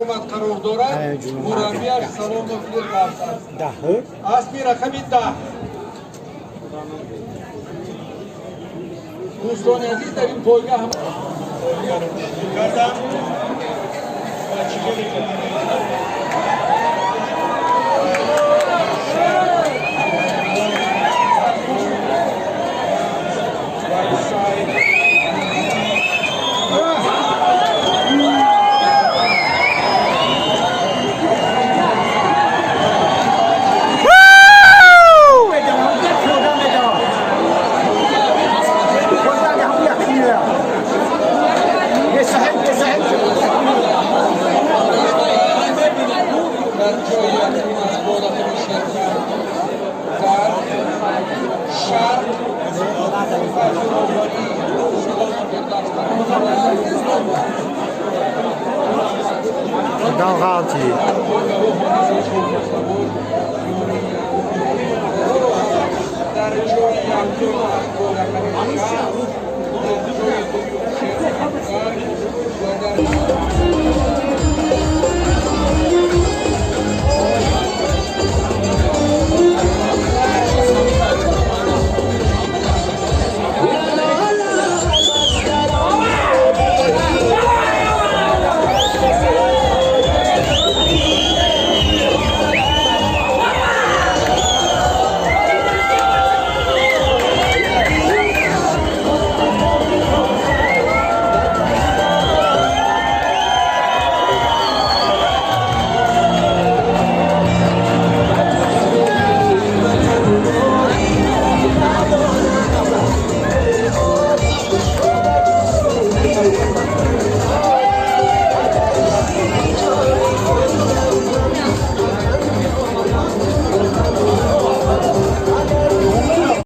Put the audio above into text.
Қарор дорад, мураббиаш Саломов Фирдавс аст. Аспи рақами 10. Дӯстони азиз, дар ин пойга ҳам кардам ва чӣ хеле дар ҷои якум аз бо рақами Шерхан Ғарб, Шарқ таҳти роҳбарии Саломов Фирдавс қарор дорад. Dan gaat hij. Дар ҷои якум аз бо рақами Шарқ, дар ҷои дуюм Шерхан Ғарб ва дар